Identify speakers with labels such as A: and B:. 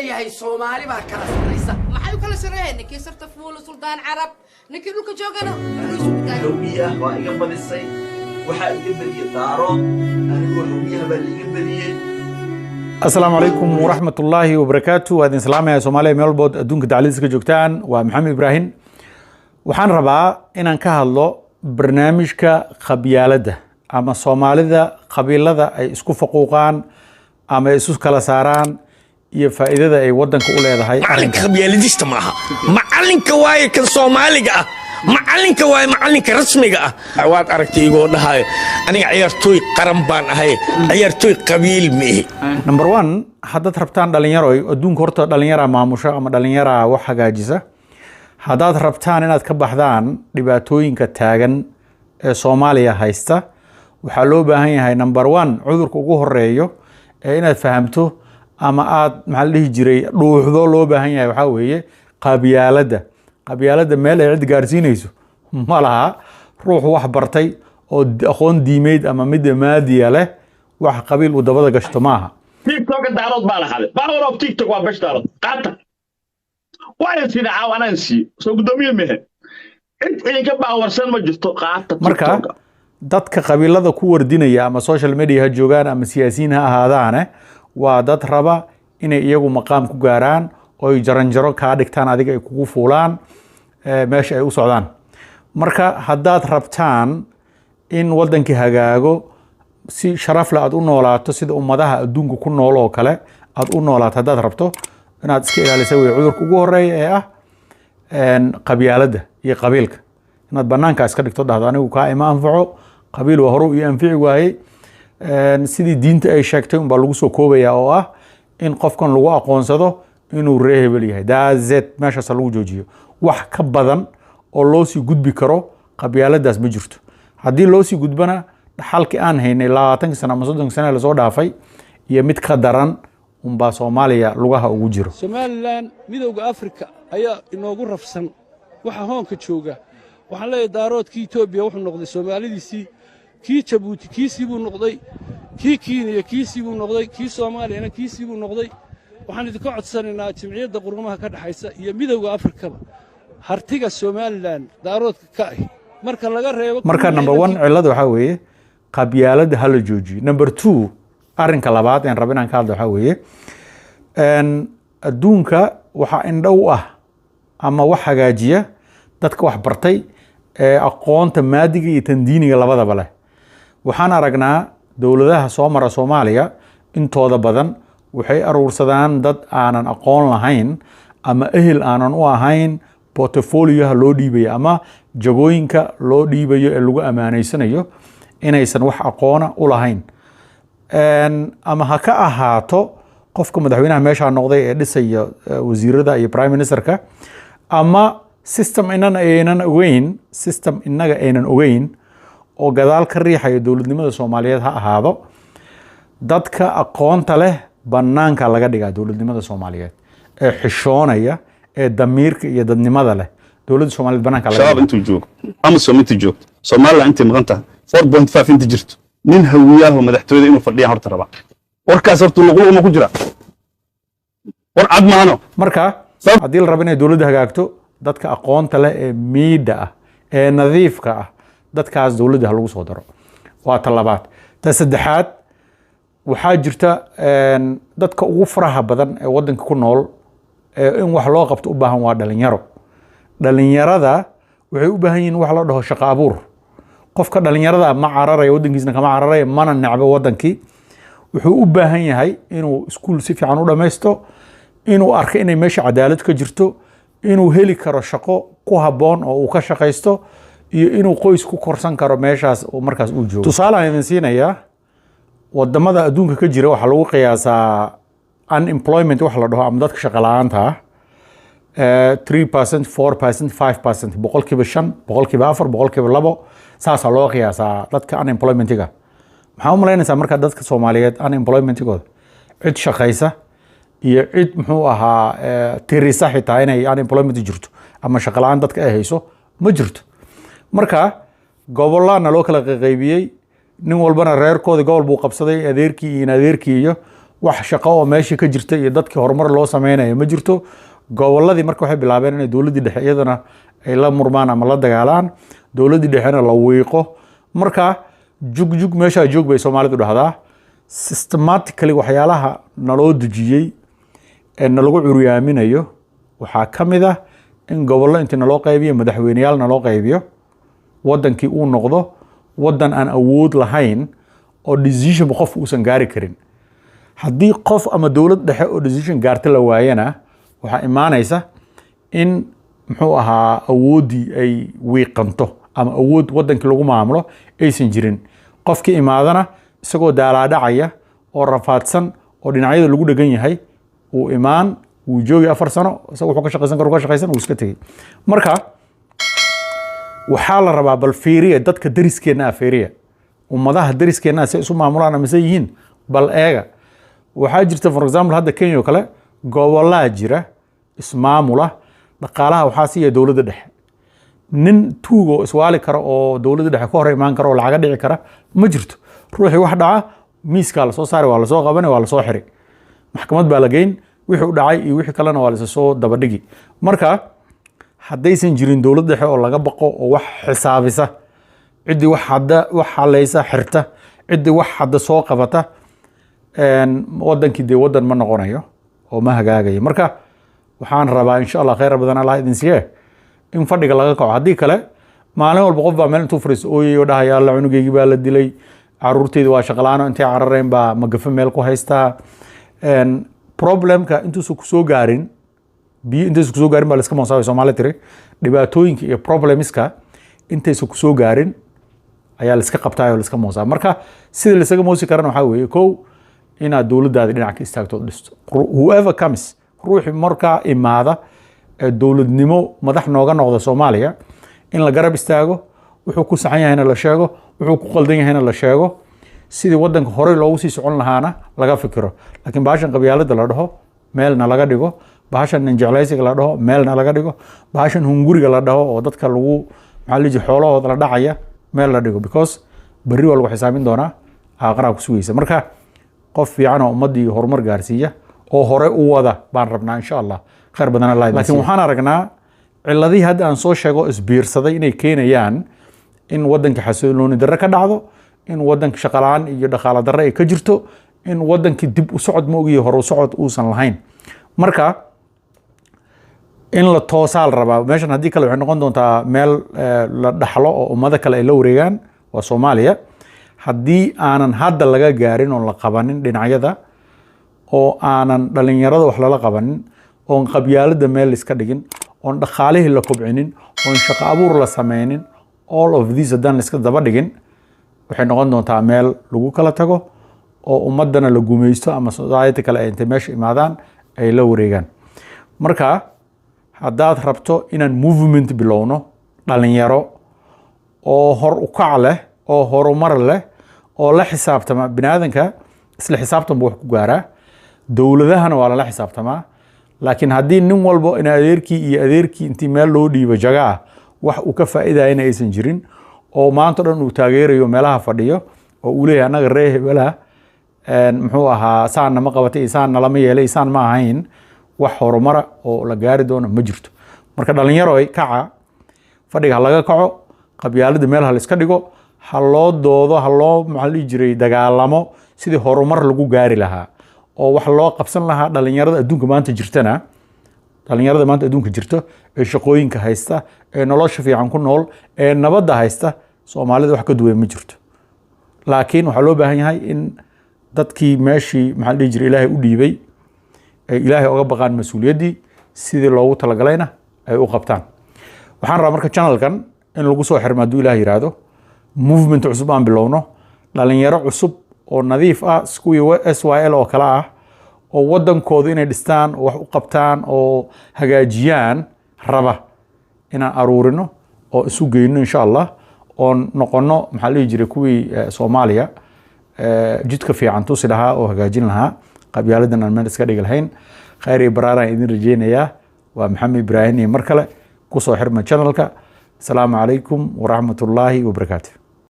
A: Leeyahay Soomaali baa kala sarraysa.
B: Maxay u kala sarreeyeen? Ninkii sarta fuula Suldaan Carab, ninkii dhulka joogana wuxuu isugu taagay.
C: Hawiyaha waa iga badisay, waxaa iga badiyey Daarood. Anigoo Hawiyaha baa laiga badiyey.
D: Asalaamu calaykum waraxmatullaahi wabarakaatu. Waa idin salaamaya Soomaaliya meel walbood adduunka dacladiisa ka joogtaan. Waa Maxamed Ibraahim. Waxaan rabaa inaan ka hadlo barnaamijka qabyaaladda ama Soomaalida qabiilada ay isku faquuqaan ama ay isu kala saaraan iyo faa'iidada ay wadanka u leedahay.
E: Macalinka qabyaaladista maaha, macalinka waaye kan Soomaaliga ah, macalinka waaye macalinka rasmiga ah. Waad aragtay igoo dhahayo aniga ciyaartooy qaran baan ahay, ciyaartooy qabiil miihi.
D: Number one, haddaad rabtaan dhalinyaro, adduunka horta dhalinyaraa maamusha ama dhalinyaraa wax hagaajisa. Haddaad rabtaan inaad ka baxdaan dhibaatooyinka taagan ee Soomaaliya haysta, waxaa loo baahan yahay number one, cudurka ugu horeeyo ee inaad fahamto ama aad, maxaa la dhihi jiray, dhuuxdo loo baahan yahay waxaa weeye qabyaaladda. Qabyaaladda meel ay cid gaarsiinayso ma laha. Ruux wax bartay oo aqoon diimeed ama mid maadiya leh wax qabiil uu dabada gashto maaha.
F: TikToka Daarood baa lahaday. Power of TikTok waa besh Daarood qaata. Waa sida caaw anaan siiyo soo guddoomiye mehe, cid idinka baawarsan ma jirto, qaata.
D: Marka
F: TikToka
D: dadka qabiilada ku wardinaya, ama social media ha joogaan ama siyaasiyiin ha ahaadaane, waa dad raba inay iyagu maqaam ku gaaraan oo ay jaranjaro kaa dhigtaan, adiga ay kugu fuulaan meesha ay u socdaan. Marka haddaad rabtaan in wadankii hagaago, si sharaf leh aad u noolaato, sida ummadaha adduunka ku nool oo kale aad u noolaato, haddaad rabto inaad iska ilaalisa wey cudurka ugu horeeya ee ah qabyaaladda iyo qabiilka, inaad banaanka iska dhigto, dhahdo anigu kaa ima anfaco, qabiil waa hore ii anfici waayey. Sidii diinta ay sheegtay unbaa lagu soo koobaya oo ah in qofkan lagu aqoonsado inuu ree hebel yahay. Daazed meeshaas lagu joojiyo. Wax ka badan oo loo sii gudbi karo qabyaaladaas ma jirto. Haddii loo sii gudbana, dhaxalkii aan haynay 20kii sano ama 30kii sano ee lasoo dhaafay iyo mid ka daran unbaa Soomaaliya lugaha ugu jiro.
G: Somaliland Midowga Afrika ayaa inoogu rafsan waxa hoonka jooga. Waxaan leeyahay Daaroodkii Etoobiya wuxuu noqday Soomaalidiisii, kii Jabuuti kiisii buu noqday, kii Kiiniya kiisii buu noqday, kii Soomaaliyana kiisii buu noqday. Waxaan idinka codsanaynaa Jimciyadda Qurumaha ka dhexaysa iyo Midowga Afrikaba, hartiga Somaliland Daaroodka ka ah marka laga reebo.
D: Marka number one cilada waxaa weeye qabyaaladda hala joojiyo. Number two, arrinka labaad een rabo inaan ka hadlo waxaa weeye adduunka waxaa indhow ah ama wax hagaajiya dadka wax bartay ee aqoonta maadiga iyo tan diiniga labadaba leh. Waxaan aragnaa dowladaha soo mara Soomaaliya intooda badan waxay aruursadaan dad aanan aqoon lahayn ama ehel aanan u ahayn portfolioha loo dhiibayo ama jagooyinka loo dhiibayo ee lagu amaaneysanayo, inaysan wax aqoona u lahayn. Ama ha ka ahaato qofka madaxweynaha meeshaa noqday ee dhisaya wasiirada iyo prime ministerka, ama system inan aynan ogeyn, system innaga aynan ogeyn oo gadaal ka riixaya dowladnimada Soomaaliyeed ha ahaado. Dadka aqoonta leh banaanka laga dhigaa dowladnimada Soomaaliyeed ee xishoonaya ee damiirka iyo dadnimada leh, dowladda Soomaaliyeed banaanka laga
H: Shabaab
D: dhigaa.
H: Intuu joogo, AMISOM intuu joogto, Somaliland intay maqan tahay, 4.5 inta jirto, nin Hawiyaaho madaxtooyada inuu fadhiyaan horta rabaa. Warkaas horta luqluqma ku jira, war cad maano.
D: Marka haddii la rabo inay dowladda hagaagto, dadka aqoonta leh ee miidha ah ee nadiifka ah, dadkaas dowladda ha lagu soo daro. Waa ta labaad. Ta saddexaad, waxaa jirta dadka ugu faraha badan ee wadanka ku nool ee in wax loo qabto u baahan waa dhalinyaro. Dhalinyarada waxay u baahan yihiin wax loo dhaho shaqo abuur. Qofka dhalinyarada ma cararaya, wadankiisna kama cararaya, mana necbo wadankii. Wuxuu u baahan yahay inuu iskuul si fiican u dhammaysto, inuu arko inay meesha cadaalad ka jirto, inuu heli karo shaqo ku habboon oo uu ka shaqaysto, iyo inuu qoys ku korsan karo meeshaas uu markaas uu joogo. Tusaalaan idin siinayaa, wadamada adduunka ka jira waxaa lagu qiyaasaa unemployment wax la dhaho ama dadka shaqo la'aanta ah 3%, 4%, 5%, 5%, 4%, 2%, saasaa loo qiyaasaa dadka unemploymentiga. Maxaa u malaynaysaa marka dadka Soomaaliyeed unemploymentigooda? Cid shaqaysa iyo cid muxuu ahaa tirisa xitaa inay unemployment jirto ama shaqo la'aan dadka ay hayso ma jirto. Marka gobollaana loo kala qaybiyey, nin walbana reerkoodii gobol buu qabsaday, adeerkii iyo inadeerkii iyo Wax shaqo oo meeshii ka jirta iyo dadkii horumar loo sameynayo ma jirto. Gobolladii marka waxay bilaabeen inay dowladdii dhexe iyadana ay la murmaan ama la dagaalaan, dowladdii dhexena la wiiqo. Marka jugjug meeshaa joog bay Soomaalidu dhahdaa. Systematically, waxyaalaha naloo dejiyey ee nalagu curyaaminayo waxaa ka mid ah in gobollo intii naloo qaybiyo, madaxweyneyaal naloo qaybiyo, wadankii uu noqdo wadan aan awood lahayn oo decision qof uusan gaari karin. Haddii qof ama dowlad dhexe oo decision gaarta la waayana, waxaa imaanaysa in, muxuu ahaa, awooddii ay wiiqanto ama awood wadankii lagu maamulo aysan jirin. Qofkii imaadana isagoo daalaadhacaya oo rafaadsan oo dhinacyada lagu dhegan yahay uu imaan, wuu joogi 4 sano, isaga wuxuu ka shaqaysan karo ka shaqaysan, wuu iska tegey. Marka waxaa la rabaa, bal fiiriya dadka dariskeenna ah, fiiriya ummadaha dariskeenna ah si ay isu maamulaan amase yihiin, bal eega. Waxaa jirta, for example, hadda Kenya oo kale gobolaa jira ismaamula. Dhaqaalaha waxaa siiya dowladda dhexe. Nin tuugo iswaali kara oo dowladda dhexe ka hor imaan kara oo lacaga dhici kara ma jirto. Ruuxii wax dhaca miiskaa lasoo saari, waa lasoo qabani, waa lasoo xiri, maxkamad baa la geyn. Wixii u dhacay iyo wixii kalena waa la soo dabadhigi. Marka haddaysan jirin dowlad dhexe oo laga baqo oo wax xisaabisa, ciddii wax hadda wax halaysa xirta, ciddii wax hadda soo qabata, wadankii dee wadan ma noqonayo oo ma hagaagayo. Marka waxaan rabaa, insha Allah, khayr badan Allah idin siiye, in fadhiga laga kaco. Haddii kale maalin walba qof baa meel intuu fariisto ooyay oo dhahaya, "Alla, cunugeygii baa la dilay, caruurteyda waa shaqalaano, intay carareen baa magafe meel ku haystaa." Problemka intuusan kusoo gaarin, biyo intaysan kusoo gaarin baa la iska moosaabay Soomaali tiri. Dhibaatooyinka iyo problemska intaysan kusoo gaarin ayaa la iska qabtaa oo la iska moosaa. Marka sida la isaga moosi karana waxaa weeye, kow, inaad dowladdaada dhinac ka istaagto oo dhisto. Whoever comes, ruuxii markaa imaada ee dowladnimo madax nooga noqda Soomaaliya, in la garab istaago, wuxuu ku saxan yahayna la sheego, wuxuu ku qaldan yahayna la sheego, sidii wadanka horey loogu sii socon lahaana laga fikiro. Laakiin bahashan qabyaalada la dhaho meelna laga dhigo, bahashan ninjeclaysiga la dhaho meelna laga dhigo, bahashan hunguriga la dhaho oo dadka lagu, maxaa la dhihi jiray, xoolahooda la dhacaya meel la dhigo, because berri waa lagu xisaabin doonaa, aaqaraa ku sugaysa. Marka qof fiican oo ummaddii horumar gaarsiiya oo hore u wada baan rabnaa, insha Allah. Khayr badan Allah idin. Laakiin waxaan aragnaa ciladihii hadda aan soo sheego isbiirsaday inay keenayaan in wadanka xasilooni darre ka dhacdo, in wadanka shaqalaan iyo dhaqaalo darre ay ka jirto, in wadankii dib u socod ma ogiyo hore u socod uusan lahayn. Marka in la toosaa la rabaa meeshan. Haddii kale waxay noqon doontaa meel la dhaxlo oo ummado kale ay la wareegaan. Waa Soomaaliya. Haddii aanan hadda laga gaarin oon la qabanin dhinacyada, oo aanan dhalinyarada wax lala qabanin, oon qabyaalada meel iska dhigin, oon dhaqaalihii la kobcinin, oon shaqo abuur la sameynin, all of these haddaan la iska daba dhigin, waxay noqon doontaa meel lagu kala tago oo ummadana la gumaysto ama society kale ay intay meesha imaadaan ay la wareegaan. Marka haddaad rabto inaan movement bilowno dhalinyaro oo hor u kac leh oo horumar leh oo la xisaabtama, bini aadanka isla xisaabtan buu wax ku gaaraa, dowladahana waa lala xisaabtamaa. Laakiin haddii nin walbo in adeerkii iyo adeerkii intii meel loo dhiibo jaga ah, wax uu ka faa'iidayana aysan jirin, oo maanta o dhan uu taageerayo meelaha fadhiyo oo uu leeyahay, "Annaga ree hebelaha, muxuu ahaa, saan nama qabatay iyo saan nalama yeelay iyo saan ma ahayn," wax horumara oo la gaari doono ma jirto. Marka dhalinyaroy, kaca, fadhiga ha laga kaco, qabyaalada meel ha la iska dhigo, ha loo doodo, ha loo, maxaa la dhihi jiray, dagaalamo sidii horumar lagu gaari lahaa oo wax loo qabsan lahaa. Dhalinyarada adduunka maanta jirtana, dhalinyarada maanta adduunka jirto ee shaqooyinka haysta, ee nolosha fiican ku nool, ee nabadda haysta, Soomaalida wax ka duwan ma jirto. Laakiin waxaa loo baahan yahay in dadkii meeshii, maxaa la dhihi jiray, Ilaahay u dhiibay ay Ilaahay oga baqaan, mas-uuliyaddii sidii loogu talagalayna ay u qabtaan. Waxaan rabaa marka channelkan in lagu soo xirmo, hadduu Ilaah yiraahdo, movement cusub aan bilowno, dhalinyaro cusub oo nadiif ah, kuwii SYL oo kale ah, oo wadankooda inay dhistaan oo wax u qabtaan oo hagaajiyaan raba, inaan aruurino oo isu geyno, insha Allah, oon noqono, maxaa la dhihi jiray, kuwii Soomaaliya jidka fiican tusi lahaa oo hagaajin lahaa, qabyaaladan aan meel iska dhigi lahayn. Khayr iyo baraaraan idin rajeynayaa. Waa Maxamed Ibraahim iyo mar kale kusoo xirma channelka. Asalaamu calaykum waraxmatullaahi wabarakaatu.